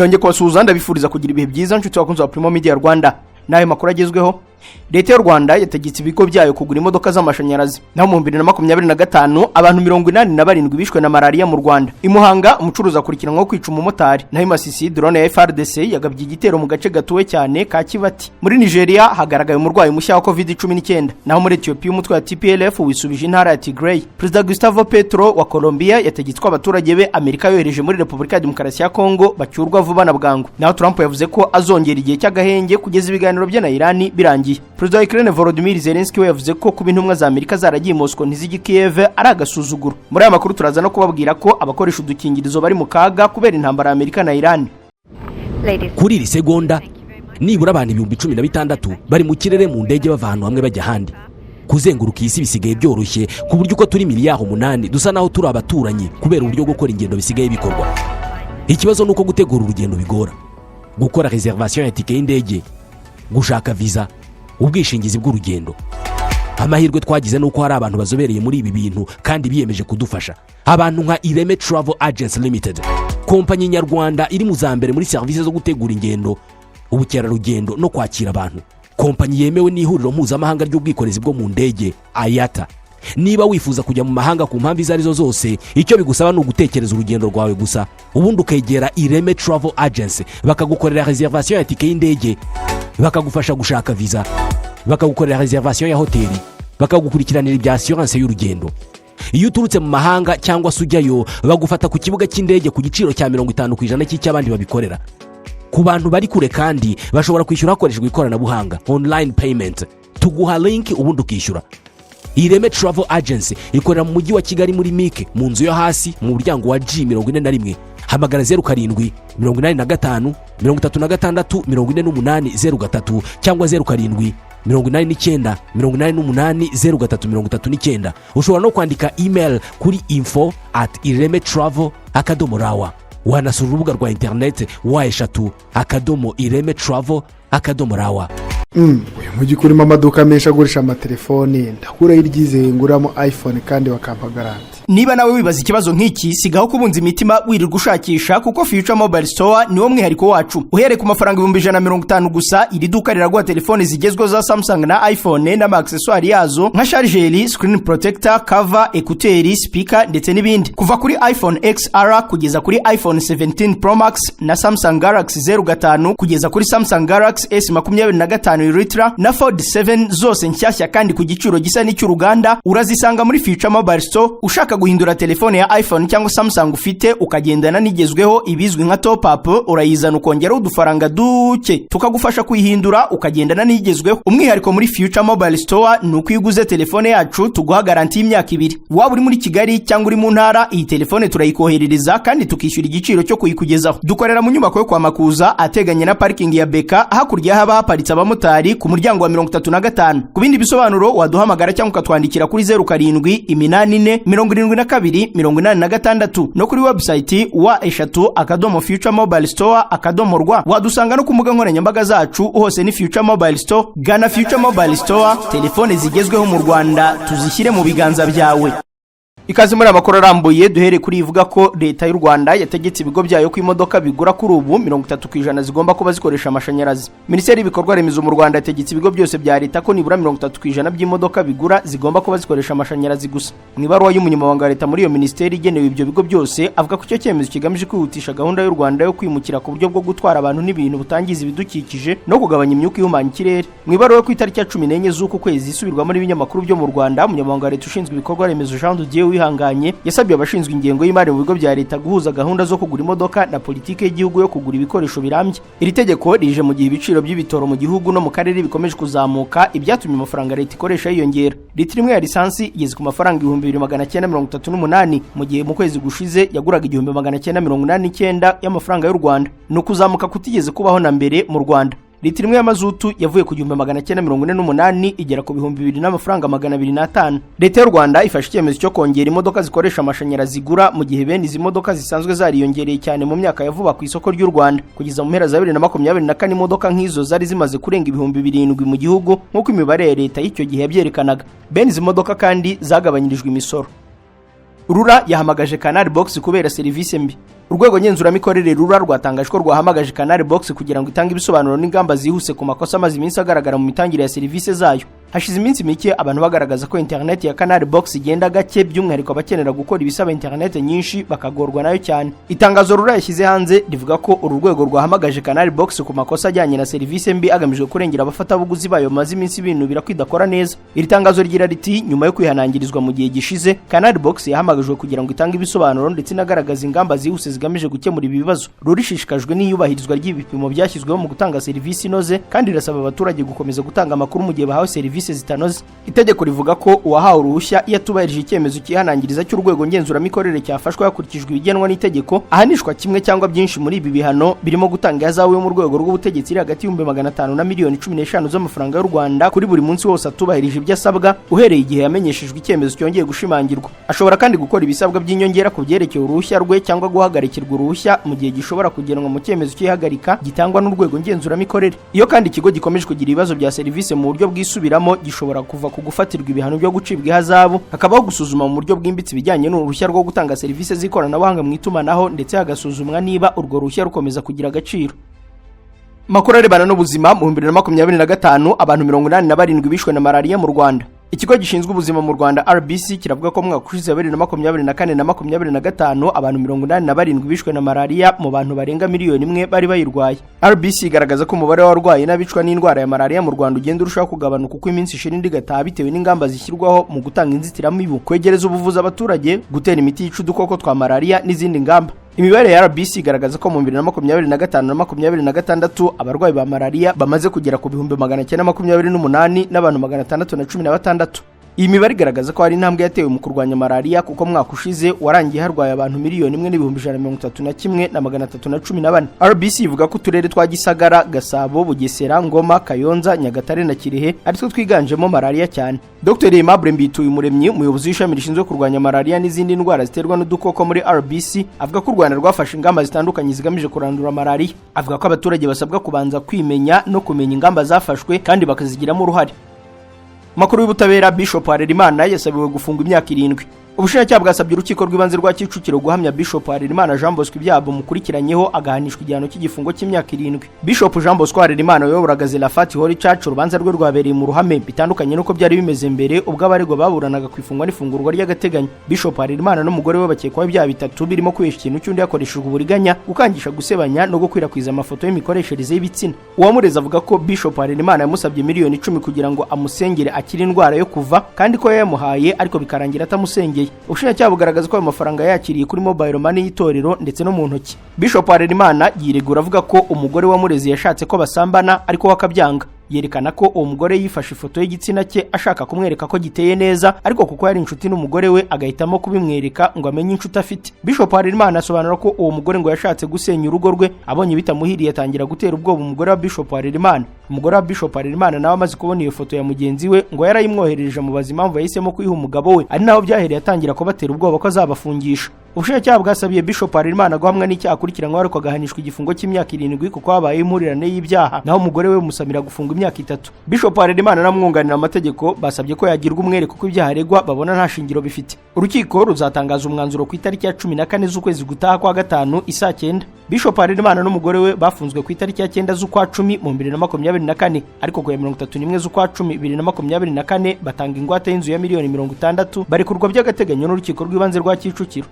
Nongeye kubasuhuza, ndabifuriza kugira ibihe byiza, nshuti bakunzi ba Primo Media Rwanda. N'ayo makuru agezweho: Leta y'u Rwanda yategetse ibigo byayo kugura imodoka z'amashanyarazi. Naho mu 2025 abantu 87 bishwe na malariya mu Rwanda. I Muhanga umucuruzi akurikiranwaho kwica umumotari. Naho i Masisi drone ya FARDC yagabye igitero mu gace gatuwe cyane ka Kibati. Muri Nigeria hagaragaye umurwayi mushya wa COVID-19. Naho muri Ethiopia umutwe wa TPLF wisubije intara ya Tigray. Perezida Gustavo Petro wa Colombia yategetse ko abaturage be Amerika yohereje muri Repubulika ya Demokarasi ya Kongo bacyurwa vuba na bwangu. Naho Trump yavuze ko azongera igihe cy'agahenge kugeza ibiganiro bye na Irani birangiye. Perezida wa Ukraine Volodymyr Zelensky we yavuze ko kuba intumwa za Amerika zaragiye Moscow ntizijye Kiev ari agasuzuguro. Muri aya makuru turaza no kubabwira ko abakoresha udukingirizo bari mu kaga kubera intambara ya Amerika na Iran. Kuri iri segonda nibura abantu 16,000 bari mu kirere mu ndege, bava ahantu hamwe bajya ahandi. Kuzenguruka iyi si bisigaye byoroshye, ku buryo uko turi miliyari 8 dusa naho turi abaturanyi, kubera uburyo gukora ingendo bisigaye bikorwa. Ikibazo ni uko gutegura urugendo bigora: gukora réservation ya tike y'indege, gushaka viza, ubwishingizi bw'urugendo. Amahirwe twagize ni uko hari abantu bazobereye muri ibi bintu kandi biyemeje kudufasha, abantu nka Ireme Travel Agency Limited, kompanyi nyarwanda iri mu za mbere muri serivisi zo gutegura ingendo, ubukerarugendo no kwakira abantu, kompanyi yemewe n'Ihuriro Mpuzamahanga ry'Ubwikorezi bwo mu Ndege, IATA. Niba wifuza kujya mu mahanga ku mpamvu izo arizo zose, icyo bigusaba ni ugutekereza urugendo rwawe gusa, ubundi ukegera Ireme Travel Agency, bakagukorera réservation ya tike y'indege, bakagufasha gushaka viza, bakagukorera réservation ya hoteli, bakagukurikiranira ibya assurance y'urugendo. Iyo uturutse mu mahanga cyangwa se ujyayo, bagufata ku kibuga cy'indege ku giciro cya 50% cy'icy'abandi babikorera. Ku bantu bari kure kandi bashobora kwishyura hakoreshejwe ikoranabuhanga, online payment. Tuguha link ubundi ukishyura. Ireme Travel Agency ikorera mu Mujyi wa Kigali, muri MIC, mu nzu yo hasi, mu muryango wa G41. Hamagara 0785364803 cyangwa 0789880339. Ushobora no kwandika email kuri info@iremetravel.rw. Wanasura urubuga rwa interineti www.iremetravel.rw. Uyu mujyi urimo amaduka menshi agurisha amatelefoni, ndakuraho iryizeye nguramo iPhone kandi bakampa garanti? Niba nawe wibaza ikibazo nk'iki, sigaho kubunza imitima wirirwa ushakisha, kuko Future Mobile Store niwo mwihariko wacu. Uhereye ku mafaranga 150,000 gusa, iri duka riraguha telefoni zigezweho za Samsung na iPhone n'ama accessoires yazo nka charger, screen protector, cover, écouteurs, speaker ndetse n'ibindi, kuva kuri iPhone XR kugeza kuri iPhone 17 Pro Max na Samsung Galaxy 05 kugeza kuri Samsung Galaxy S25 Ultra na Fold 7, zose nshyashya kandi ku giciro gisa n'icy'uruganda, urazisanga muri Future Mobile Store. Ushaka guhindura telefone ya iPhone cyangwa Samsung ufite ukagendana n'igezweho, ibizwi nka top up, urayizana ukongeraho udufaranga duke tukagufasha kuyihindura ukagendana n'igezweho. Umwihariko muri Future Mobile Store ni uko iyo uguze telefone yacu tuguha garanti y'imyaka 2. Waba uri muri Kigali cyangwa uri mu ntara, iyi telefone turayikoherereza kandi tukishyura igiciro cyo kuyikugezaho. Dukorera mu nyubako yo kwa Makuza, ateganye na parikingi ya Beka, hakurya haba haparitse abamotari, ku muryango wa 35. Ku bindi bisobanuro waduhamagara cyangwa ukatwandikira kuri 0784 72 86 no kuri website www.futuremobilestore.rw. Wadusanga no ku mbuga nkoranyambaga zacu, hose ni Future Mobile Store. Gana Future Mobile Store, telefone zigezweho mu Rwanda tuzishyire mu biganza byawe. Ikaze muri amakuru arambuye. Duhere kuri ivuga ko Leta y'u Rwanda yategetse ibigo byayo ko imodoka bigura kuri ubu 30% zigomba kuba zikoresha amashanyarazi. Minisiteri y'Ibikorwa Remezo mu Rwanda yategetse ibigo byose bya leta ko nibura 30% by'imodoka bigura zigomba kuba zikoresha amashanyarazi gusa. Mu ibaruwa y'umunyamabanga wa leta muri iyo minisiteri igenewe ibyo bigo byose, avuga ko icyo cyemezo kigamije kwihutisha gahunda y'u Rwanda yo kwimukira ku buryo bwo gutwara abantu n'ibintu butangiza ibidukikije no kugabanya imyuka ihumanya ikirere. Mu ibaruwa yo ku itariki ya 14 z'uku kwezi isubirwamo n'ibinyamakuru byo mu Rwanda, umunyamabanga wa leta ushinzwe ibikorwa remezo, Jean de Dieu Uwihanganye, yasabye abashinzwe ingengo y'imari mu bigo bya leta guhuza gahunda zo kugura imodoka na politiki y'igihugu yo kugura ibikoresho birambye. Iri tegeko rije mu gihe ibiciro by'ibitoro mu gihugu no mu karere bikomeje kuzamuka, ibyatumye amafaranga leta ikoresha yiyongera. Litiro imwe ya lisansi igeze ku mafaranga 2938, mu gihe mu kwezi gushize yaguraga 1989 y'amafaranga y'u Rwanda. Ni ukuzamuka kutigeze kubaho na mbere mu Rwanda. Litiro imwe y'amazutu yavuye ku 1948 igera ku 2205. Leta y'u Rwanda ifashe icyemezo cyo kongera imodoka zikoresha amashanyarazi igura, mu gihe bene izi modoka zisanzwe zariyongereye cyane mu myaka ya vuba ku isoko ry'u Rwanda. Kugeza mu mpera za 2024 imodoka nk'izo zari zimaze kurenga 7000 mu gihugu, nk'uko imibare ya leta y'icyo gihe yabyerekanaga. Bene izi modoka kandi zagabanyirijwe imisoro. RURA yahamagaje Canal Box kubera serivisi mbi. Urwego ngenzuramikorere RURA rwatangaje ko rwahamagaje Canal Box kugira ngo itange ibisobanuro n'ingamba zihuse ku makosa amaze iminsi agaragara mu mitangire ya serivisi zayo. Hashize iminsi mike abantu bagaragaza ko interineti ya Canal Box igenda gake, by'umwihariko abakenera gukora ibisaba interineti nyinshi bakagorwa nayo cyane. Itangazo RURA yashyize hanze rivuga ko uru rwego rwahamagaje Canal Box ku makosa ajyanye na serivisi mbi, agamijwe kurengera abafatabuguzi bayo bamaze iminsi binubira ko idakora neza. Iri tangazo rigira riti: "Nyuma yo kwihanangirizwa mu gihe gishize, Canal Box yahamagajwe kugira ngo itange ibisobanuro ndetse inagaragaze ingamba zihuse zigamije gukemura ibi bibazo. RURA ishishikajwe n'iyubahirizwa ry'ibipimo byashyizweho mu gutanga serivisi inoze, kandi irasaba abaturage gukomeza gutanga amakuru mu gihe bahawe serivisi zitanoze." Itegeko rivuga ko uwahawe uruhushya iyo atubahirije icyemezo cyihanangiriza cy'urwego ngenzuramikorere cyafashwe hakurikijwe ibigenwa n'itegeko, ahanishwa kimwe cyangwa byinshi muri ibi bihano, birimo gutanga ihazabu yo mu rwego rw'ubutegetsi iri hagati y'500,000 na miliyoni 15 z'amafaranga y'u Rwanda kuri buri munsi wose atubahirije ibyo asabwa uhereye igihe yamenyeshejwe icyemezo cyongeye gushimangirwa. Ashobora kandi gukora ibisabwa by'inyongera ku byerekeye uruhushya rwe cyangwa guhagarikirwa uruhushya mu gihe gishobora kugenwa mu cyemezo cy'ihagarika gitangwa n'urwego ngenzuramikorere. Iyo kandi ikigo gikomeje kugira ibibazo bya serivisi mu buryo bwisubiramo, gishobora kuva ku gufatirwa ibihano byo gucibwa ihazabu, hakabaho gusuzuma mu buryo bwimbitse ibijyanye n'uruhushya rwo gutanga serivisi z'ikoranabuhanga mu itumanaho, ndetse hagasuzumwa niba urwo ruhushya rukomeza kugira agaciro. Makuru arebana n'ubuzima: mu 2025 abantu 87 bishwe na malariya mu Rwanda. Ikigo gishinzwe ubuzima mu Rwanda, RBC, kiravuga ko mu mwaka ushize wa 2024 na 25 abantu 87 bishwe na malariya mu bantu barenga miliyoni 1 bari bayirwaye. RBC igaragaza ko umubare w'abarwayi n'abicwa n'indwara ya malariya mu Rwanda ugenda urushaho kugabanuka uko iminsi ishira indi igataha, bitewe n'ingamba zishyirwaho mu gutanga inzitiramibu, kwegereza ubuvuzi abaturage, gutera imiti yica udukoko twa malariya n'izindi ngamba. Imibare ya RBC igaragaza ko mu 2025 na 26 abarwayi ba malariya bamaze kugera ku 928,000 n'abantu 616. Iyi mibare igaragaza ko hari intambwe yatewe mu kurwanya malariya, kuko mwaka ushize warangiye harwaye abantu 1,131,314. RBC ivuga ko uturere twa Gisagara, Gasabo, Bugesera, Ngoma, Kayonza, Nyagatare na Kirehe aritwo twiganjemo malariya cyane. Dr Aimable Mbituyumuremyi, umuyobozi w'ishami rishinzwe kurwanya malariya n'izindi ndwara ziterwa n'udukoko muri RBC, avuga ko u Rwanda rwafashe ingamba zitandukanye zigamije kurandura malariya. Avuga ko abaturage basabwa kubanza kwimenya no kumenya ingamba zafashwe kandi bakazigiramo uruhare. Makuru y'ubutabera: Bishop Harerimana yasabiwe gufungwa imyaka 7. Ubushinjacyaha bwasabye Urukiko rw'Ibanze rwa Kicukiro guhamya Bishop Harerimana Jean Bosco ibyaha bumukurikiranyeho, agahanishwa igihano cy'igifungo cy'imyaka 7. Bishop Jean Bosco Harerimana wayoboraga Zeraphath Holy Church, urubanza rwe rwabereye mu ruhame, bitandukanye n'uko byari bimeze mbere ubwo abaregwa baburanaga ku ifungwa n'ifungurwa ry'agateganyo. Bishop Harerimana n'umugore we bakekwaho ibyaha bitatu, birimo kwihesha ikintu cy'undi hakoreshejwe uburiganya, gukangisha gusebanya no gukwirakwiza amafoto y'imikoreshereze y'ibitsina. Uwamureze avuga ko Bishop Harerimana yamusabye miliyoni 10 kugira ngo amusengere akire indwara yo kuva, kandi ko yayamuhaye ariko bikarangira atamusengeye. Ubushinjacyaha bugaragaza ko ayo mafaranga yakiriye kuri mobile money y'itorero ndetse no mu ntoki. Bishop Harerimana yiregura avuga ko umugore wamureze yashatse ko basambana ariko we akabyanga. Yerekana ko uwo mugore yifashe ifoto y'igitsina cye ashaka kumwereka ko giteye neza, ariko kuko yari inshuti n'umugore we agahitamo kubimwereka ngo amenye inshuti afite. Bishop Harerimana asobanura ko uwo mugore ngo yashatse gusenya urugo rwe, abonye bitamuhiriye atangira gutera ubwoba umugore wa Bishop Harerimana. Umugore wa Bishop Harerimana nawe amaze kubona iyo foto ya mugenzi we, ngo yarayimwoherereje amubaza impamvu yahisemo kuyiha umugabo we, ari naho byahereye atangira kubatera ubwoba ko azabafungisha. Ubushinjacyaha bwasabiye Bishop Harerimana guhamwa n'icyaha akurikiranyweho ariko agahanishwa igifungo cy'imyaka 7 kuko habayeho impurirane y'ibyaha, naho umugore we bumusabira gufungwa imyaka 3. Bishop Harerimana n'amwunganira amategeko basabye ko yagirwa umwere kuko ibyaha aregwa babona nta shingiro bifite. Urukiko ruzatangaza umwanzuro ku itariki ya 14 z'ukwezi gutaha kwa gatanu isaa 9. Bishop Harerimana n'umugore we bafunzwe ku itariki ya 9 z'ukwa 10 mu 2024, ariko ku ya 31 z'ukwa 10 2024 batanga ingwate y'inzu ya miliyoni 60, barekurwa by'agateganyo n'Urukiko rw'Ibanze rwa Kicukiro.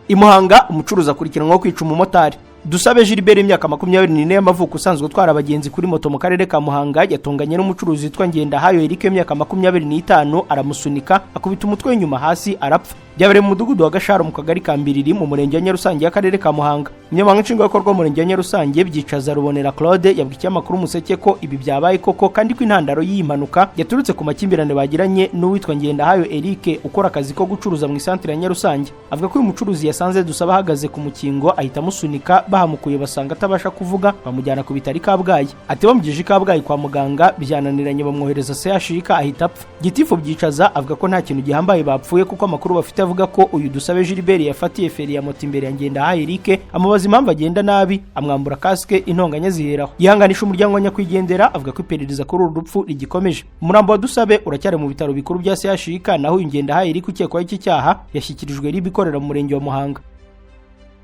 I Muhanga umucuruzi akurikiranwaho kwica umumotari. Dusabe Gilbert, imyaka 24 y'amavuko, usanzwe utwara abagenzi kuri moto mu karere ka Muhanga, yatonganye n'umucuruzi witwa Ngendahayo Eric w'imyaka 25, aramusunika akubita umutwe w'inyuma hasi arapfa. Byabereye mu mudugudu wa Gasharo mu kagari ka Mbiriri mu murenge wa Nyarusange y'akarere ka Muhanga. Umunyamabanga Nshingwabikorwa w'umurenge wa Nyarusange, Byicaza Rubonera Claude, yabwiye ikinyamakuru Umuseke ko ibi byabaye koko, kandi ko intandaro y'iyi mpanuka yaturutse ku makimbirane bagiranye n'uwitwa Ngendahayo Eric ukora akazi ko gucuruza mu isantire ya Nyarusange. Avuga ko uyu mucuruzi yasanze Dusaba ahagaze ku mukingo ahita amusunika, bahamukuye basanga atabasha kuvuga, bamujyana ku bitaro i Kabgayi. Ati: "Bamugejeje i Kabgayi kwa muganga byananiranye, bamwohereza CHUK ahita apfa." Gitifu Byicaza avuga ko nta kintu gihambaye bapfuye, kuko amakuru bafite avuga ko uyu Dusabe Gilbert yafatiye feri ya moto imbere ya Ngendahayo Eric, amubaza impamvu agenda nabi, amwambura kasike, intonganya ziheraho. Yihanganisha umuryango wa nyakwigendera, avuga ko iperereza kuri uru rupfu rigikomeje. Umurambo wa Dusabe uracyari mu bitaro bikuru bya CHUK, naho uyu Ngendahayo Eric ukekwaho iki cyaha yashyikirijwe RIB ikorera mu murenge wa Muhanga.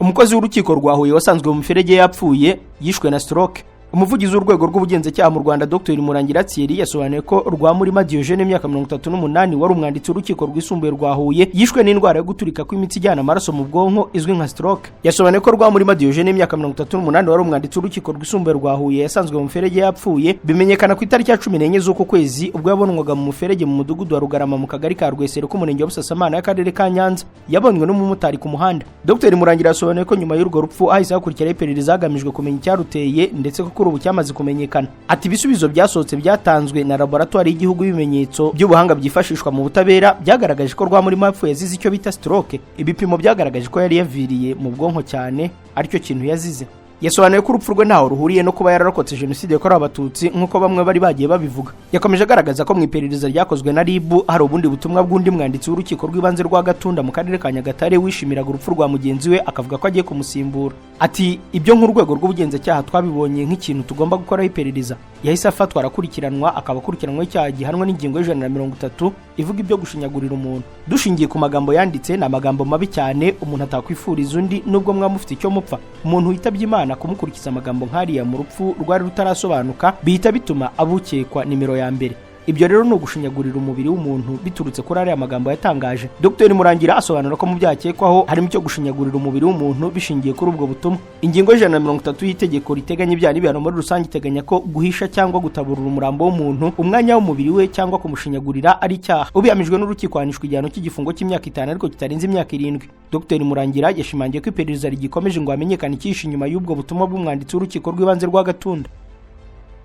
Umukozi w'urukiko rwa Huye wasanzwe mu muferege yapfuye yishwe na stroke. Umuvugizi w'urwego rw'ubugenzacyaha mu Rwanda, Dr Murangira Thierry, yasobanuye ko Rwamurima Diogene, imyaka 38, wari umwanditsi w'urukiko rwisumbuye rwa Huye, yishwe n'indwara yo guturika kw'imitsi ijyana amaraso mu bwonko izwi nka stroke. Yasobanuye ko Rwamurima Diogene, imyaka 38, wari umwanditsi w'urukiko rwisumbuye rwa Huye, yasanzwe mu muferege yapfuye, bimenyekana ku itariki ya 14 z'uku kwezi, ubwo yabonwaga mu muferege mu mudugudu wa Rugarama, mu kagari ka Rwesero k'umurenge wa Busasamana y'akarere ka Nyanza. Yabonywe n'umumotari ku muhanda. Dr Murangira yasobanuye ko nyuma y'urwo rupfu hahise hakurikiraho iperereza hagamijwe kumenya icyaruteye, ndetse ko kuri ubu cyamaze kumenyekana. Ati: "Ibisubizo byasohotse byatanzwe na Laboratwari y'igihugu y'ibimenyetso by'ubuhanga byifashishwa mu butabera byagaragaje ko Rwamurima yapfuye yazize icyo bita stroke. Ibipimo byagaragaje ko yari yaviriye mu bwonko cyane, aricyo kintu yazize." Yasobanuye ko urupfu rwe ntaho ruhuriye no kuba yararokotse Jenoside yakorewe Abatutsi nk'uko bamwe bari bagiye babivuga. Yakomeje agaragaza ko mu iperereza ryakozwe na RIB hari ubundi butumwa bw'undi mwanditsi w'urukiko rw'ibanze rwa Gatunda mu karere ka Nyagatare wishimiraga urupfu rwa mugenzi we, akavuga ko agiye kumusimbura. Ati: "Ibyo nk'urwego rw'ubugenzacyaha twabibonye nk'ikintu tugomba gukoraho iperereza. Yahise afatwa arakurikiranwa, akaba akurikiranweho icyaha gihanwa n'ingingo ya 130 ivuga ibyo gushinyagurira umuntu. Dushingiye ku magambo yanditse, ni amagambo mabi cyane umuntu atakwifuriza undi nubwo mwaba mufite icyo mupfa. Umuntu witabye Imana, kumukurikiza amagambo nk'ariya mu rupfu rwari rutarasobanuka, bihita bituma abukekwa nimero ya mbere. Ibyo rero ni ugushinyagurira umubiri w'umuntu biturutse kuri ariya magambo yatangaje." Dr Murangira asobanura ko mu byaha akekwaho harimo icyo gushinyagurira umubiri w'umuntu bishingiye kuri ubwo butumwa. Ingingo ya 130 y'itegeko riteganya ibyaha n'ibihano muri rusange iteganya ko guhisha cyangwa gutaburura umurambo w'umuntu, umwanya w'umubiri we, cyangwa kumushinyagurira ari icyaha. Ubihamijwe n'urukiko ahanishwa igihano cy'igifungo cy'imyaka 5 ariko kitarenze imyaka 7. Dr Murangira yashimangiye ko iperereza rigikomeje ngo hamenyekane icyihishe inyuma y'ubwo butumwa bw'umwanditsi w'urukiko rw'ibanze rwa Gatunda.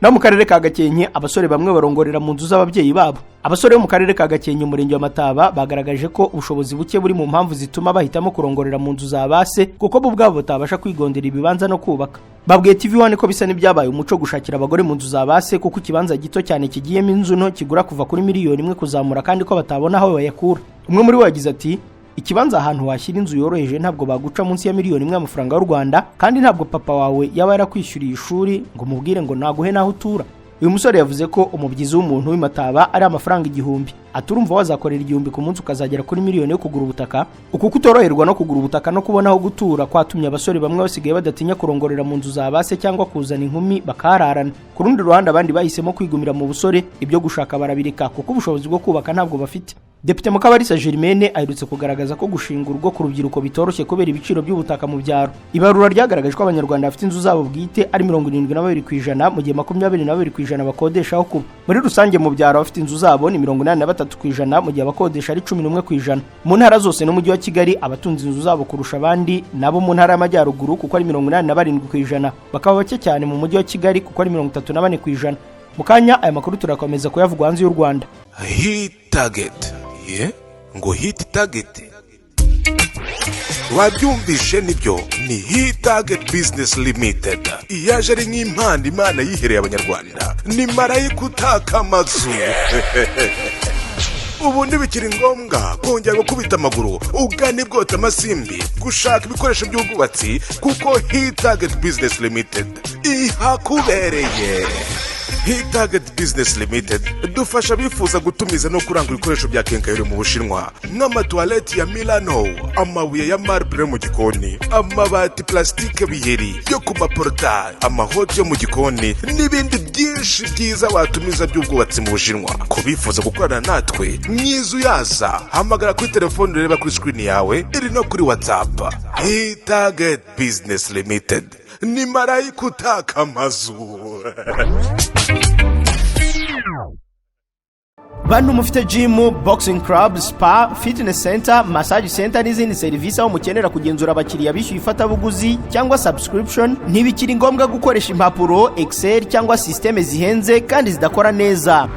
No mu karere ka Gakenke, abasore bamwe barongorera mu nzu z'ababyeyi babo. Abasore bo mu karere ka Gakenke, umurenge wa Mataba, bagaragaje ko ubushobozi buke buri mu mpamvu zituma bahitamo kurongorera mu nzu za base, kuko bo ubwabo batabasha kwigondera ibibanza no kubaka. Babwiye TV One ko bisa n'ibyabaye umuco gushakira abagore mu nzu za base, kuko ikibanza gito cyane kigiyemo inzu nto kigura kuva kuri miliyoni 1 kuzamura, kandi ko batabona aho bayakura. Umwe muri bo yagize ati: "Ikibanza ahantu washyira inzu yoroheje ntabwo baguca munsi ya miliyoni 1 y'amafaranga y'u Rwanda, kandi ntabwo papa wawe yaba yarakwishyuriye ishuri ngo umubwire ngo naguhe n'aho utura." Uyu musore yavuze ko umubyizi w'umuntu w'imataba ari amafaranga 1000. Ati: "Urumva wazakorera 1000 ku munsi ukazagera kuri miliyoni yo kugura ubutaka?" Uku kutoroherwa no kugura ubutaka no kubona aho gutura kwatumye abasore bamwe basigaye badatinya kurongorera mu nzu za base cyangwa kuzana inkumi bakahararana. Ku rundi ruhande, abandi bahisemo kwigumira mu busore, ibyo gushaka barabireka kuko ubushobozi bwo kubaka ntabwo bafite. Depite Mukabarisa Germaine aherutse kugaragaza ko gushinga urugo ku rubyiruko bitoroshye kubera ibiciro by'ubutaka mu byaro. Ibarura ryagaragaje ko Abanyarwanda bafite inzu zabo bwite ari 72%, mu gihe 22% bakodesha aho kuba. Muri rusange, mu byaro abafite inzu zabo ni 83%, mu gihe abakodesha ari 11%. Mu ntara zose n'umujyi wa Kigali, abatunze inzu zabo kurusha abandi nabo mu ntara y'Amajyaruguru, kuko ari 87%, bakaba bake cyane mu mujyi wa Kigali kuko ari 34%. Mu kanya aya makuru turakomeza kuyavugwa hanze y'u Rwanda. Hit Target ye ngo Hit Target, wabyumvishe nibyo, ni Hit Target Business Limited iyaje ari nk'impano Imana yihereye Abanyarwanda. Ni marayika utaka amazu. Ubu ntibikiri ngombwa kongera gukubita amaguru ugana ibwota amasimbi gushaka ibikoresho by'ubwubatsi, kuko Hit Target Business Limited ihakubereye. Hit Target Business Limited dufasha abifuza gutumiza no kurangura ibikoresho bya quincaillerie mu Bushinwa, nk'amatuwarete ya Milano, amabuye ya marble mu gikoni, amabati plastique biheri yo ku maportail, amahoti yo mu gikoni n'ibindi byinshi byiza watumiza by'ubwubatsi mu Bushinwa. Ku bifuza gukorana natwe mwiza uyaza, hamagara kuri telefone ureba kuri screen yawe, iri no kuri WhatsApp. Hit Target Business Limited ni marayika utaka amazu. Bantu mufite gym, boxing club, spa, fitness center, massage center n'izindi serivisi aho mukenera kugenzura abakiriya bishyuye ifatabuguzi cyangwa subscription, ntibikiri ngombwa gukoresha impapuro, Excel cyangwa système zihenze kandi zidakora neza.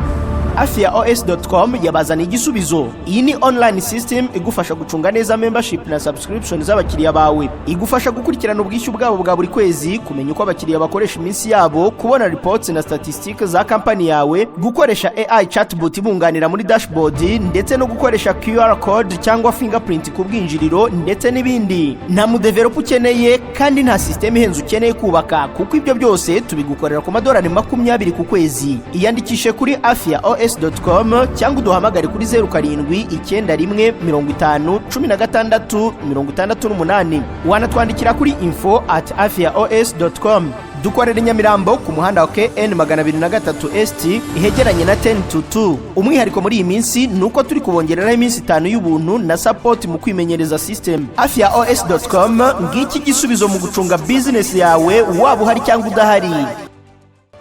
Afia os.com yabazaniye igisubizo. Iyi ni online system igufasha gucunga neza membership na subscription z'abakiriya bawe. Igufasha gukurikirana ubwishyu bwabo bwa buri kwezi, kumenya uko abakiriya bakoresha iminsi yabo, kubona reports na statistics za kampani yawe, gukoresha AI chatbot ibunganira muri dashboard, ndetse no gukoresha QR code cyangwa fingerprint ku bwinjiriro, ndetse n'ibindi. Nta mudeveloper ukeneye kandi nta system ihenze ukeneye kubaka, kuko ibyo byose tubigukorera ku madolari 20 ku kwezi. Iyandikishe kuri afia os. afiaos.com cyangwa uduhamagare kuri 0791 50 16 68. Wanatwandikira kuri info@afiaos.com. Dukorera i Nyamirambo ku muhanda wa KN 203 ST, ihegeranye na 10 to 2. Umwihariko muri iyi minsi ni uko turi kubongereraho iminsi 5 y'ubuntu na support mu kwimenyereza system. afiaos.com, ngiki igisubizo mu gucunga business yawe, waba uhari cyangwa udahari.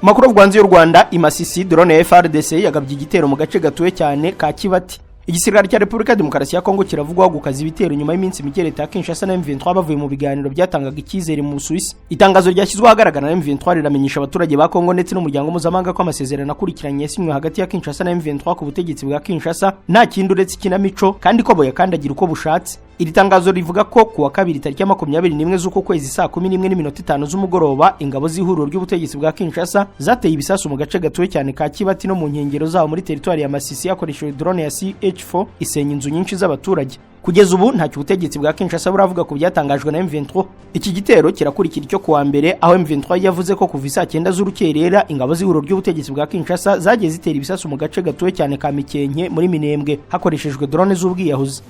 Makuru rwanze y'u Rwanda: Imasisi, drone ya FARDC yagabye igitero mu gace gatuwe cyane ka Kibati. Igisirikare cya Repubulika Demokarasi ya Kongo kiravugwaho gukaza ibitero nyuma y'iminsi mike leta ya Kinshasa na M23 bavuye mu biganiro byatangaga icyizere mu Busuwisi. Itangazo ryashyizweho ahagaragara na M23 riramenyesha abaturage ba Kongo ndetse n'umuryango mpuzamahanga ko amasezerano akurikiranye yasinywe hagati ya Kinshasa na M23 ku butegetsi bwa Kinshasa nta kindi uretse ikinamico, kandi ko boyakandagira uko bushatse. Iri tangazo rivuga ko kuwa kabiri tariki ya 21 z'uku kwezi, saa 11:05 z'umugoroba, ingabo z'ihuriro ry'ubutegetsi bwa Kinshasa zateye ibisasu mu gace gatuwe cyane ka Kibati no mu nkengero zaho muri teritwari ya Masisi, hakoreshejwe drone ya CH4, isenya inzu nyinshi z'abaturage. Kugeza ubu ntacyo ubutegetsi bwa Kinshasa buravuga ku byatangajwe na M23. Iki gitero kirakurikira icyo kuwa mbere, aho M23 yavuze ko kuva isaa 9 z'urukerera ingabo z'ihuriro ry'ubutegetsi bwa Kinshasa zagiye zitera ibisasu mu gace gatuwe cyane ka Mikenke muri Minembwe, hakoreshejwe drone z'ubwiyahuzi.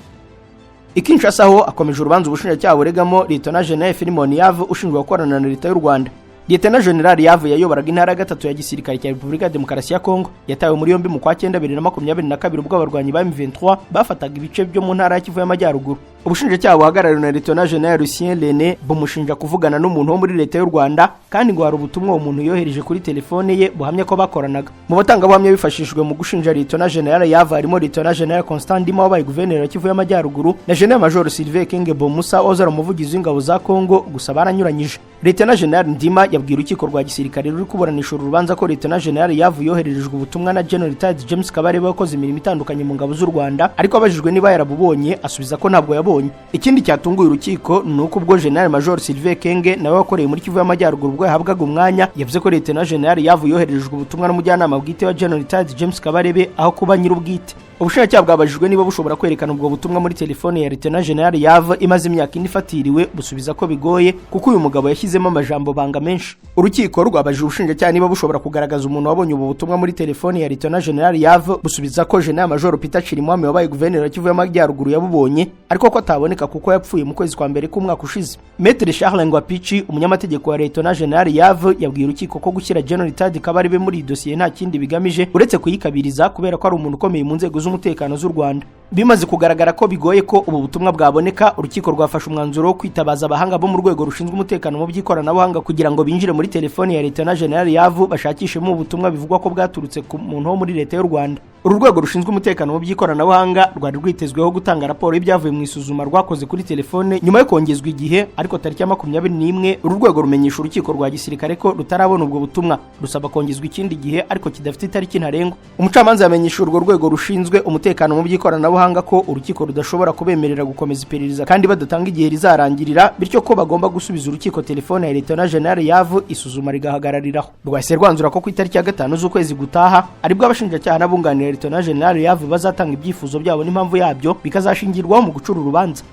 I Kinshasa ho akomeje urubanza ubushinjacyaha buregamo Lieutenant General Philemon Yav, ushinjwa gukorana na leta y'u Rwanda. Lieutenant General Yav yayoboraga intara ya gatatu ya gisirikare cya Repubulika ya Demokarasi ya Kongo. Yatawe muri yombi mu kwa cyenda 2022, ubwo abarwanyi ba M23 bafataga ibice byo mu ntara ya Kivu y'Amajyaruguru. Ubushinjacyaha buhagarariwe na Lieutenant General Lucien Lene bumushinja kuvugana n'umuntu wo muri leta y'u Rwanda, kandi ngo hari ubutumwa uwo muntu yohereje kuri telefone ye buhamya ko bakoranaga. Mu batangabuhamya bifashishijwe mu gushinja Lieutenant General Yav harimo Lieutenant General Constant Ndima wabaye guverineri wa Kivu y'Amajyaruguru na General Major Sylvain Ekenge Bomusa wahoze ari umuvugizi w'ingabo za Kongo, gusa baranyuranyije. Lieutenant General Ndima yabwiye urukiko rwa gisirikare ruri kuburanisha uru rubanza ko Lieutenant General Yav yohererejwe ubutumwa na General Retired James Kabarebe wakoze imirimo itandukanye mu ngabo z'u Rwanda, ariko abajijwe niba yarabubonye asubiza ko ntabwo yabonye. Ikindi cyatunguye urukiko ni uko ubwo General Major Sylvain Ekenge nawe wakoreye muri Kivu y'Amajyaruguru, ubwo yahabwaga umwanya, yavuze ko Lieutenant General Yav yohererejwe ubutumwa n'umujyanama bwite wa General Retired James Kabarebe aho kuba nyir'ubwite. Ubushinjacyaha bwabajijwe niba bushobora kwerekana ubwo butumwa muri telefone ya Lieutenant General Yav imaze imyaka 4 ifatiriwe, busubiza ko bigoye kuko uyu mugabo yashyizemo amajambo banga menshi. Urukiko rwabajije ubushinjacyaha niba bushobora kugaragaza umuntu wabonye ubu butumwa muri telefone ya Lieutenant General Yav, busubiza ko General Major Peter Chirimwami wabaye guverineri wa Kivu y'Amajyaruguru yabubonye, ariko ko ataboneka kuko yapfuye mu kwezi kwa mbere k'umwaka ushize. Maître Charles Ngwapici, umunyamategeko wa Lieutenant General Yav, yabwiye urukiko ko gushyira General Retired Kabarebe muri iyi dosiye nta kindi bigamije uretse kuyikabiriza, kubera ko ari umuntu ukomeye mu nzego z'umutekano z'u Rwanda. Bimaze kugaragara ko bigoye ko ubu butumwa bwaboneka, urukiko rwafashe umwanzuro wo kwitabaza abahanga bo mu rwego rushinzwe umutekano mu by'ikoranabuhanga kugira ngo binjire muri telefone ya Lieutenant General Yav bashakishemo ubutumwa bivugwa ko bwaturutse ku muntu wo muri leta y'u Rwanda. Uru rwego rushinzwe umutekano mu by'ikoranabuhanga rwari rwitezweho gutanga raporo y'ibyavuye mu isuzuma rwakoze kuri telefone nyuma yo kongezwa igihe, ariko tariki ya 21 uru rwego rumenyesha urukiko rwa gisirikare ko rutarabona ubwo butumwa, rusaba kongezwa ikindi gihe ariko kidafite itariki ntarengwa. Umucamanza yamenyesha urwo rwego rushinzwe umutekano mu by'ikoranabuhanga ko urukiko rudashobora kubemerera gukomeza iperereza kandi badatanga igihe rizarangirira, bityo ko bagomba gusubiza urukiko telefone ya Lieutenant General Yav, isuzuma rigahagarariraho. Rwahise rwanzura ko ku itariki ya 5 z'ukwezi gutaha aribwo abashinjacyaha n'abunganira Lieutenant General Yav bazatanga ibyifuzo byabo n'impamvu yabyo, bikazashingirwaho mu gucura urubanza.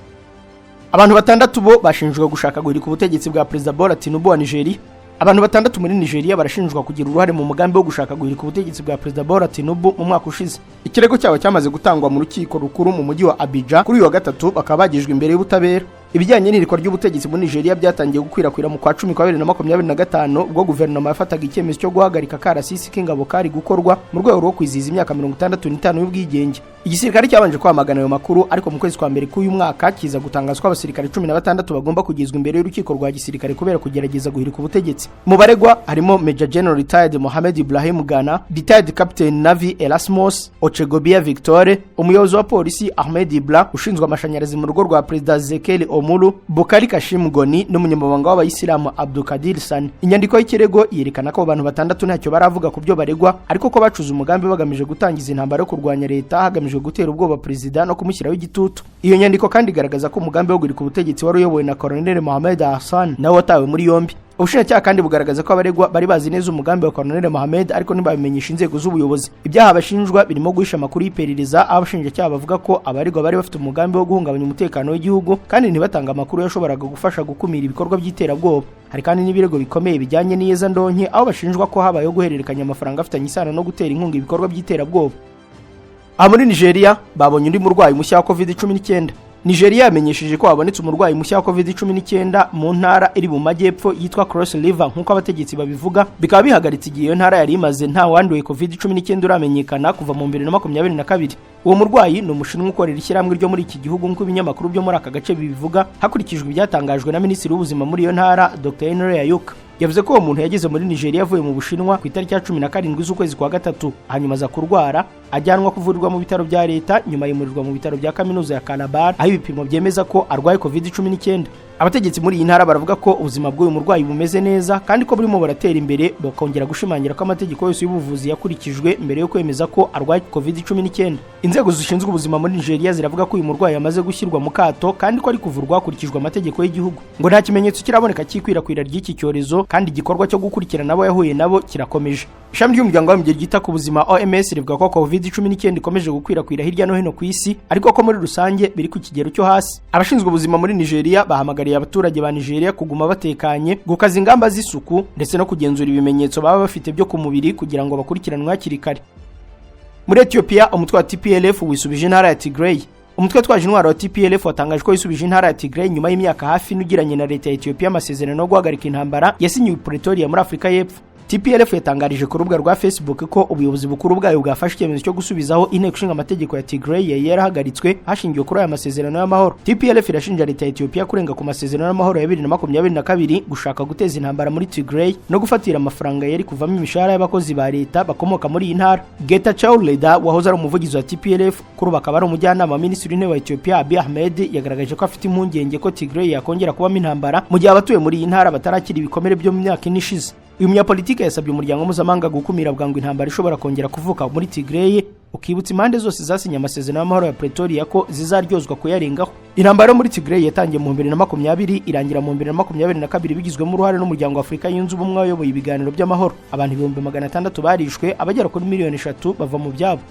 Abantu batandatu bo bashinjwa gushaka guhirika ubutegetsi bwa Perezida Bola Tinubu wa Nigeria. Abantu batandatu muri Nigeria barashinjwa kugira uruhare mu mugambi wo gushaka guhirika ubutegetsi bwa Perezida Bola Tinubu mu mwaka ushize. Ikirego cyabo cyamaze gutangwa mu rukiko rukuru mu mujyi wa Abuja kuri uyu wa gatatu, bakaba bagejejwe imbere y'ubutabera. Ibijyanye n'ihirikwa ry'ubutegetsi muri Nigeria byatangiye gukwirakwira mu kwa 10 kwa 2025, ubwo guverinoma yafataga icyemezo cyo guhagarika akarasisi k'ingabo kari gukorwa mu rwego rwo kwizihiza imyaka 65 y'ubwigenge. Igisirikare cyabanje kwamagana ayo makuru, ariko mu kwezi kwa mbere k'uyu mwaka kiza gutangaza ko abasirikare 16 bagomba kugezwa imbere y'urukiko rwa gisirikare kubera kugerageza guhirika ubutegetsi. Mu baregwa harimo Major General Retired Mohamed Ibrahim Gana, Retired Captain Navi Erasmus Ochegobia Victor, umuyobozi wa polisi Ahmed Ibra, ushinzwe amashanyarazi mu rugo rwa Perezida Zekeli Omulu, Bukari Kashim Goni n'umunyamabanga w'abayisilamu Abdulkadir Sani. Inyandiko y'ikirego yerekana ko abantu batandatu ntacyo baravuga ku byo baregwa, ariko ko bacuze umugambi bagamije gutangiza intambara yo kurwanya leta, hagamijwe gutera ubwoba perezida no kumushyiraho igitutu. Iyo nyandiko kandi igaragaza ko umugambi wo guhirika ubutegetsi wari uyobowe na Colonel Mohamed Hassan, nawe watawe muri yombi. Ubushinjacyaha kandi bugaragaza ko abaregwa bari bazi neza umugambi wa Colonel Mohamed, ariko ntibabimenyesha inzego z'ubuyobozi. Ibyaha bashinjwa birimo guhisha amakuru y'iperereza, aho abashinjacyaha bavuga ko abaregwa bari bafite umugambi wo guhungabanya umutekano w'igihugu kandi ntibatange amakuru yashoboraga gufasha gukumira ibikorwa by'iterabwoba. Hari kandi n'ibirego bikomeye bijyanye n'iyezandonke, aho bashinjwa ko habayeho guhererekanya amafaranga afitanye isano no gutera inkunga ibikorwa by'iterabwoba. Aha muri Nigeria babonye undi murwayi mushya wa COVID-19. Nigeria yamenyesheje ko habonetse umurwayi mushya wa COVID-19 mu ntara iri mu majyepfo yitwa Cross River. Nk'uko abategetsi babivuga, bikaba bihagaritse igihe iyo ntara yari imaze nta wanduye COVID-19 uramenyekana kuva mu 2022. Uwo murwayi ni Umushinwa ukorera ishyirahamwe ryo muri iki gihugu, nk'uko ibinyamakuru byo muri aka gace bibivuga, hakurikijwe ibyatangajwe na Minisitiri w'Ubuzima muri iyo ntara, Dr Henry Ayuka. Yavuze ko uwo muntu yageze muri Nigeria avuye mu Bushinwa ku itariki ya 17 z'ukwezi kwa gatatu, hanyuma aza kurwara, ajyanwa kuvurirwa mu bitaro bya leta, nyuma yimurirwa mu bitaro bya kaminuza ya Calabar, aho ibipimo byemeza ko arwaye COVID-19. Abategetsi muri iyi ntara baravuga ko ubuzima bw'uyu murwayi bumeze neza kandi ko burimo buratera imbere, bakongera gushimangira ko amategeko yose y'ubuvuzi yakurikijwe mbere yo kwemeza ko arwaye COVID-19. Inzego zishinzwe ubuzima muri Nigeria ziravuga ko uyu murwayi amaze gushyirwa mu kato kandi ko ari kuvurwa hakurikijwe amategeko y'igihugu. Ngo nta kimenyetso kiraboneka cy'ikwirakwira ry'iki cyorezo, kandi igikorwa cyo gukurikirana abo yahuye nabo kirakomeje. Ishami ry'Umuryango w'Abibumbye ryita ku Buzima, OMS, rivuga ko COVID-19 ikomeje gukwirakwira hirya no hino ku isi, ariko ko muri rusange biri ku kigero cyo hasi. Abashinzwe ubuzima muri Nigeria bahamagariye abaturage ba Nigeria kuguma batekanye, gukaza ingamba z'isuku ndetse no kugenzura ibimenyetso baba bafite byo ku mubiri kugira ngo bakurikiranwe hakiri kare. Muri Ethiopia, umutwe wa TPLF wisubije intara ya Tigray. Umutwe witwaje intwaro wa TPLF watangaje ko wisubije intara ya Tigray nyuma y'imyaka hafi n'ugiranye na leta ya Ethiopia amasezerano yo guhagarika intambara yasinyiwe Pretoria muri Afurika y'Epfo. TPLF yatangarije ku rubuga rwa Facebook ko ubuyobozi bukuru bwayo bwafashe icyemezo cyo gusubizaho inteko ishinga amategeko ya Tigray yari yarahagaritswe hashingiwe kuri aya masezerano y'amahoro. TPLF irashinja leta ya Ethiopia kurenga ku masezerano y'amahoro ya 2022, gushaka guteza intambara muri Tigray no gufatira amafaranga yari kuvamo imishahara y'abakozi ba leta bakomoka muri iyi ntara. Getachew Reda, wahoze ari umuvugizi wa TPLF, kuri ubu akaba ari umujyanama wa minisitiri w'intebe wa Ethiopia Abiy Ahmed, yagaragaje ko afite impungenge ko Tigray yakongera kubamo intambara mu gihe abatuye muri iyi ntara batarakira ibikomere byo mu myaka 4 ishize. Uyu munyapolitike yasabye umuryango mpuzamahanga gukumira bwangu intambara ishobora kongera kuvuka muri Tigray, ukibutsa impande zose zasinye amasezerano y'amahoro ya Pretoria ko zizaryozwa kuyarengaho. Intambara yo muri Tigray yatangiye mu 2020, irangira mu 2022, bigizwemo uruhare n'Umuryango wa Afurika Yunze Ubumwe wayoboye ibiganiro by'amahoro. Abantu 600,000 barishwe, abagera kuri miliyoni 3 bava mu byabo.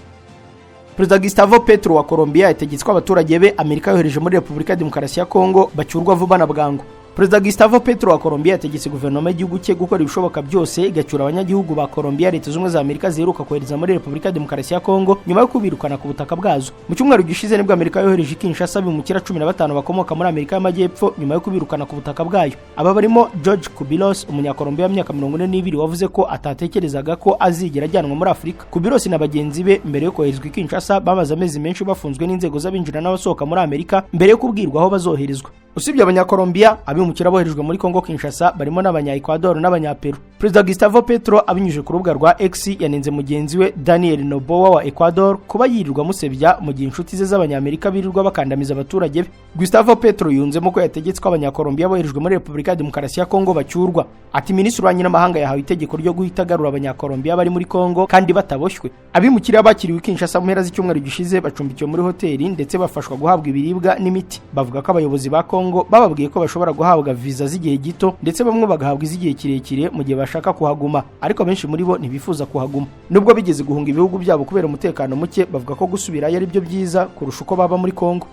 Perezida Gustavo Petro wa Colombia yategetse ko abaturage be Amerika yohereje muri Repubulika ya Demokarasi ya Kongo bacyurwa vuba na bwangu. Perezida Gustavo Petro wa Colombia yategetse guverinoma y'igihugu cye gukora ibishoboka byose igacyura abanyagihugu ba Colombia Leta Zunze Ubumwe za Amerika ziheruka kohereza muri Repubulika ya Demokarasi ya Kongo nyuma yo kubirukana ku butaka bwazo. Mu cyumweru gishize nibwo Amerika yohereje i Kinshasa abimukira 15 bakomoka muri Amerika y'Amajyepfo nyuma yo kubirukana ku butaka bwayo. Aba barimo George Cubillos, Umunyakolombiya w'imyaka 42, wavuze ko atatekerezaga ko azigera ajyanwa muri Afurika. Cubillos na bagenzi be, mbere yo koherezwa i Kinshasa, bamaze amezi menshi bafunzwe n'inzego z'abinjira n'abasohoka muri Amerika mbere yo kubwirwa aho bazoherezwa. Usibye Abanyakolombiya, abimukira boherejwe muri Kongo Kinshasa barimo n'abanya Ecuador n'Abanyaperu. Perezida Gustavo Petro, abinyujije ku rubuga rwa X, yanenze mugenzi we Daniel Noboa wa Ecuador kuba yirirwa amusebya mu gihe inshuti ze z'Abanyamerika birirwa bakandamiza abaturage be. Gustavo Petro yunzemo ko yategetse ko Abanyakolombiya boherejwe muri Repubulika ya Demokarasi ya Kongo bacyurwa. Ati: "Minisitiri w'Ububanyi n'Amahanga yahawe itegeko ryo guhita agarura Abanyakolombiya bari muri Kongo kandi bataboshywe." Abimukira bakiriwe i Kinshasa mu mpera z'icyumweru gishize bacumbikiwe muri hoteli ndetse bafashwa guhabwa ibiribwa n'imiti. Bavuga ko abayobozi ba Kongo bababwiye ko bashobora guhabwa viza z'igihe gito, ndetse bamwe bagahabwa iz'igihe kirekire mu gihe bashaka kuhaguma, ariko benshi muri bo ntibifuza kuhaguma. Nubwo bigeze guhunga ibihugu byabo kubera umutekano muke, bavuga ko gusubirayo ari byo byiza kurusha uko baba muri Kongo.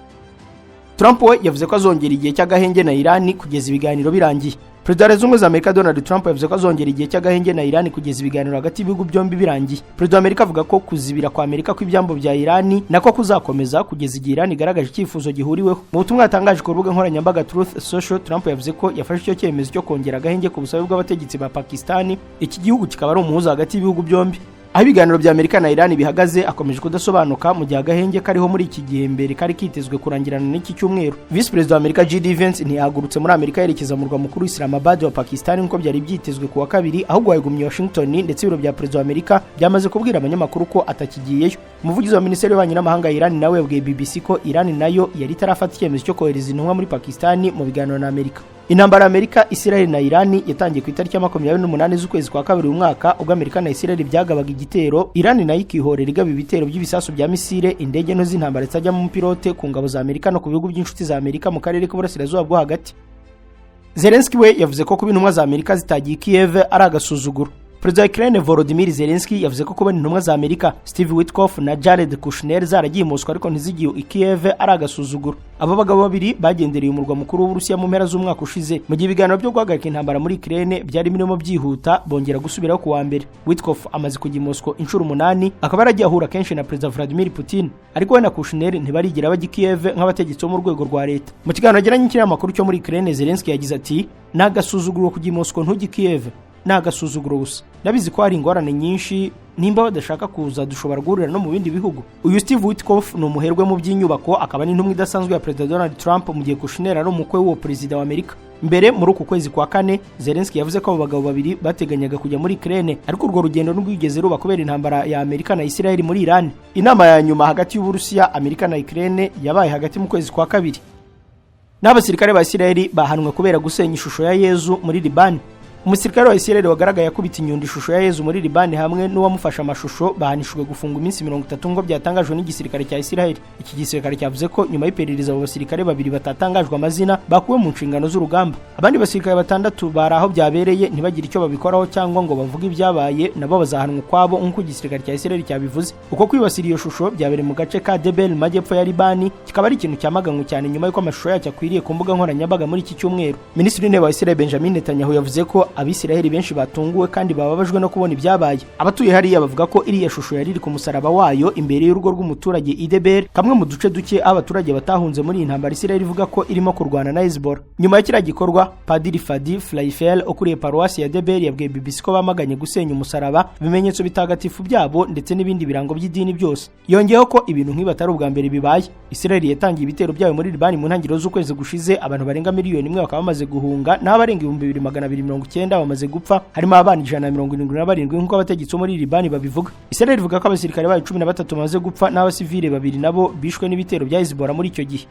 Trump we yavuze ko azongera igihe cy'agahenge na Irani kugeza ibiganiro birangiye. Perezida wa Leta Zunze Ubumwe za Amerika Donald Trump yavuze ko azongera igihe cy'agahenge na Irani kugeza ibiganiro hagati y'ibihugu byombi birangiye. Perezida wa Amerika avuga ko kuzibira kwa Amerika kw'ibyambu bya Irani nako kuzakomeza kugeza igihe Irani igaragaje icyifuzo gihuriweho. Mu butumwa yatangaje ku rubuga nkoranyambaga Truth Social, Trump yavuze ko yafashe icyo cyemezo cyo kongera agahenge ku busabe bw'abategetsi ba Pakistani, iki gihugu kikaba ari umuhuza hagati y'ibihugu byombi. Aho ibiganiro bya Amerika na Irani bihagaze akomeje kudasobanuka, mu gihe agahenge kariho muri iki gihe mbere kari kitezwe kurangirana n'iki cyumweru. Visi Perezida wa Amerika JD Vance ntiyahagurutse muri Amerika yerekeza mu murwa mukuru Islamabad wa Pakistan nk'uko byari byitezwe ku wa kabiri, ahubwo yagumye Washington, ndetse ibiro bya perezida wa Amerika byamaze kubwira abanyamakuru ko atakigiyeyo. Umuvugizi wa Minisiteri y'Ububanyi n'Amahanga ya Irani nawe yabwiye BBC ko Irani nayo yari itarafata icyemezo cyo kohereza intumwa muri Pakistan mu biganiro na Amerika. Intambara ya Amerika, Israel na Irani yatangiye ku itariki ya 28 z'ukwezi kwa kabiri uyu mwaka, ubwo Amerika na Israel byagabaga igitero, Irani nayo ikihorera igaba ibitero by'ibisasu bya misile, indege nto z'intambara zitajyamo umupilote, ku ngabo za Amerika no ku bihugu by'inshuti za Amerika mu karere k'Uburasirazuba bwo Hagati. Zelensky we yavuze ko kuba intumwa za Amerika zitagiye Kiev ari agasuzuguro. Perezida wa Ukraine Volodymyr Zelensky yavuze ko kubona intumwa za Amerika Steve Witkoff na Jared Kushner zaragiye i Moscow ariko ntizigiye i Kiev ari agasuzuguro. Abo bagabo babiri bagendereye umurwa mukuru w'Uburusiya mu mpera z'umwaka ushize, mu gihe ibiganiro byo guhagarika intambara muri Ukraine byari birimo byihuta, bongera gusubiraho ku wa mbere. Witkoff amaze kujya i Moscow inshuro umunani, akaba yaragiye ahura kenshi na Perezida Vladimir Putin, ariko we na Kushner ntibarigira bajya i Kiev nk'abategetsi bo mu rwego rwa leta. Mu kiganiro yagiranye n'ikinyamakuru cyo muri Ukraine, Zelensky yagize ati: "Ni agasuzuguro kujya i Moscow ntujye i Kiev, ni agasuzuguro gusa. Ndabizi ko hari ingorane nyinshi. Nimba badashaka kuza, dushobora guhurira no mu bindi bihugu." Uyu Steve Witkoff ni umuherwe mu by'inyubako, akaba n'intumwa idasanzwe ya Perezida Donald Trump, mu gihe Kushner ari umukwe w'uwo perezida wa Amerika. Mbere muri uku kwezi kwa kane, Zelensky yavuze ko abo bagabo babiri bateganyaga kujya muri Ukraine, ariko urwo rugendo ntirwigeze ruba kubera intambara ya Amerika na Israel muri Iran. Inama ya nyuma hagati y'Uburusiya, Amerika na Ukraine yabaye hagati mu kwezi kwa kabiri. N'abasirikare ba Israel bahanwe kubera gusenya ishusho ya Yezu muri Libani. Umusirikare wa Israel wagaragaye akubita inyundo ishusho ya Yezu muri Libani hamwe n'uwamufashe amashusho bahanishijwe gufungwa iminsi 30, ngo byatangajwe n'igisirikare cya Israel. Iki gisirikare cyavuze ko nyuma y'iperereza abo basirikare babiri batatangajwe amazina bakuwe mu nshingano z'urugamba. Abandi basirikare batandatu bari aho byabereye ntibagire icyo babikoraho cyangwa ngo bavuge ibyabaye, nabo bazahanwa ukwabo, nk'uko igisirikare cya Israel cyabivuze. Uko kwibasira iyo shusho byabereye mu gace ka Debel mu majyepfo ya Libani, kikaba ari ikintu cyamaganwe cyane nyuma y'uko amashusho yacyo akwiriye ku mbuga nkoranyambaga muri iki cyumweru. Minisitiri w'Intebe wa Israel Benjamin Netanyahu yavuze ko Abisiraheli benshi batunguwe kandi bababajwe no kubona ibyabaye. Abatuye hariya bavuga ko iriya shusho yari iri ku musaraba wayo imbere y'urugo rw'umuturage i Debel, kamwe mu duce duke aho abaturage batahunze muri iyi ntambara Israel ivuga ko irimo kurwana na Hezbollah. Nyuma ya kiriya gikorwa, Padiri Fadi Flaifel ukuriye paruwasi ya Debel yabwiye BBC ko bamaganye gusenya umusaraba, ibimenyetso bitagatifu byabo ndetse n'ibindi birango by'idini byose. Yongeyeho ko ibintu nk'ibi atari ubwa mbere bibaye. Israel yatangiye ibitero byayo muri Libani mu ntangiriro z'ukwezi gushize, abantu barenga 1 miliyoni bakaba bamaze guhunga, naho abarenga 2290 bamaze gupfa, harimo abana 177, nk'uko abategetsi bo muri Libani babivuga. Israel ivuga ko abasirikare bayo 13 bamaze gupfa n'abasivile babiri nabo bishwe n'ibitero bya Hezbollah muri icyo gihe.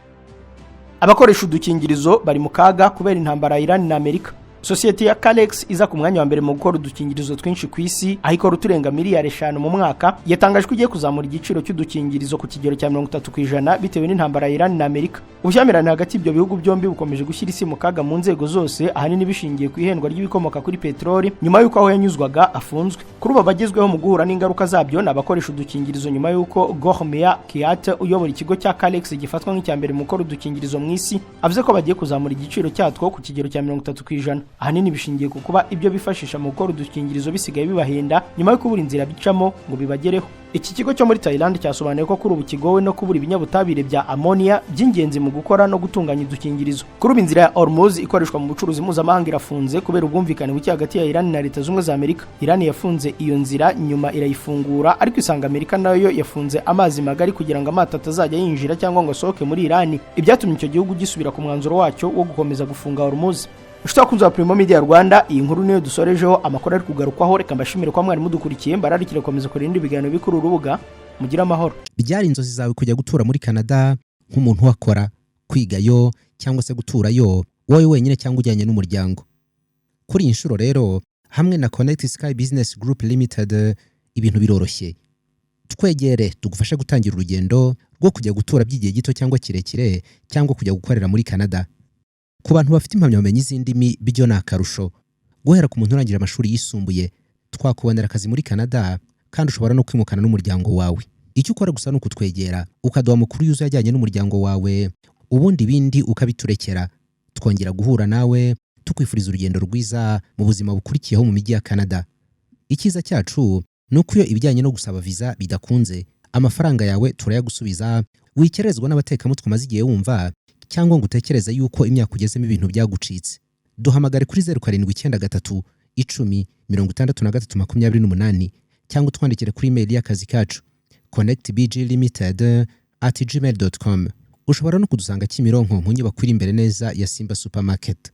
Abakoresha udukingirizo bari mu kaga kubera intambara ya Iran na Amerika. Sosiyete ya Calex iza ku mwanya wa mbere mu gukora udukingirizo twinshi ku isi, aho ikora uturenga miliyari 5 mu mwaka, yatangaje ko igiye kuzamura igiciro cy'udukingirizo ku kigero cya 30% bitewe n'intambara ya Iran na Amerika. Ubushyamirane hagati y'ibyo bihugu byombi bukomeje gushyira isi mu kaga mu nzego zose, ahanini bishingiye ku ihendwa ry'ibikomoka kuri peteroli nyuma y'uko aho yanyuzwaga afunzwe. Kuri ubu abagezweho mu guhura n'ingaruka zabyo ni abakoresha udukingirizo, nyuma y'uko Gohmia Kiat uyobora ikigo cya Calex gifatwa nk'icya mbere mu gukora udukingirizo mu isi avuze ko bagiye kuzamura igiciro cyatwo ku kigero cya 30%. Ahanini bishingiye ku kuba ibyo bifashisha mu gukora udukingirizo bisigaye bibahenda nyuma yo kubura inzira bicamo ngo bibagereho. Iki kigo cyo muri Thailand cyasobanuye ko kuri ubu kigowe no kubura ibinyabutabire bya ammonia by'ingenzi mu gukora no gutunganya udukingirizo. Kuri ubu inzira ya Hormuz ikoreshwa mu bucuruzi mpuzamahanga irafunze kubera ubwumvikane buke hagati ya Iran na Leta Zunze Ubumwe za Amerika. Iran yafunze iyo nzira, nyuma irayifungura, ariko isanga Amerika nayo yafunze amazi magari kugira ngo amato atazajya yinjira cyangwa ngo asohoke muri Iran, ibyatumye icyo gihugu gisubira ku mwanzuro wacyo wo gukomeza gufunga Hormuz. Inshuti bakunzi ba Primo Media Rwanda, iyi nkuru niyo dusorejeho amakuru ari kugarukwaho. Reka mbashimire kwa mwari mudukurikiye, mbararikire gukomeza kureba ibiganiro biri kuri uru rubuga. Mugire amahoro. Byari inzozi zawe kujya gutura muri Canada nk'umuntu uhakora, kwigayo cyangwa se guturayo wowe wenyine cyangwa ujyanye n'umuryango. Kuri iyi nshuro rero, hamwe na Connect Sky Business Group Limited, ibintu biroroshye. Twegere tugufashe gutangira urugendo rwo kujya gutura by'igihe gito cyangwa kirekire, cyangwa kujya gukorera muri Canada. Ku bantu bafite impamyabumenyi z'indimi byo ni akarusho. Guhera ku muntu urangije amashuri yisumbuye, twakubonera akazi muri Canada, kandi ushobora no kwimukana n'umuryango wawe. Icyo ukora gusa ni ukutwegera ukaduha amakuru yuzuye ajyanye n'umuryango wawe, ubundi ibindi ukabiturekera. Twongera guhura nawe tukwifuriza urugendo rwiza mu buzima bukurikiyeho mu mijyi ya Canada. Icyiza cyacu ni uko iyo ibijyanye no gusaba viza bidakunze, amafaranga yawe turayagusubiza. Wikerezwa n'abatekamutwe umaze igihe wumva, cyangwa ngo utekereze yuko imyaka ugezemo ibintu byagucitse. Duhamagare kuri 0793 10 63 28, cyangwa utwandikire kuri email y'akazi kacu, connectbglimited@gmail.com. Ushobora no kudusanga Kimironko mu nyubako iri imbere neza ya Simba Supermarket.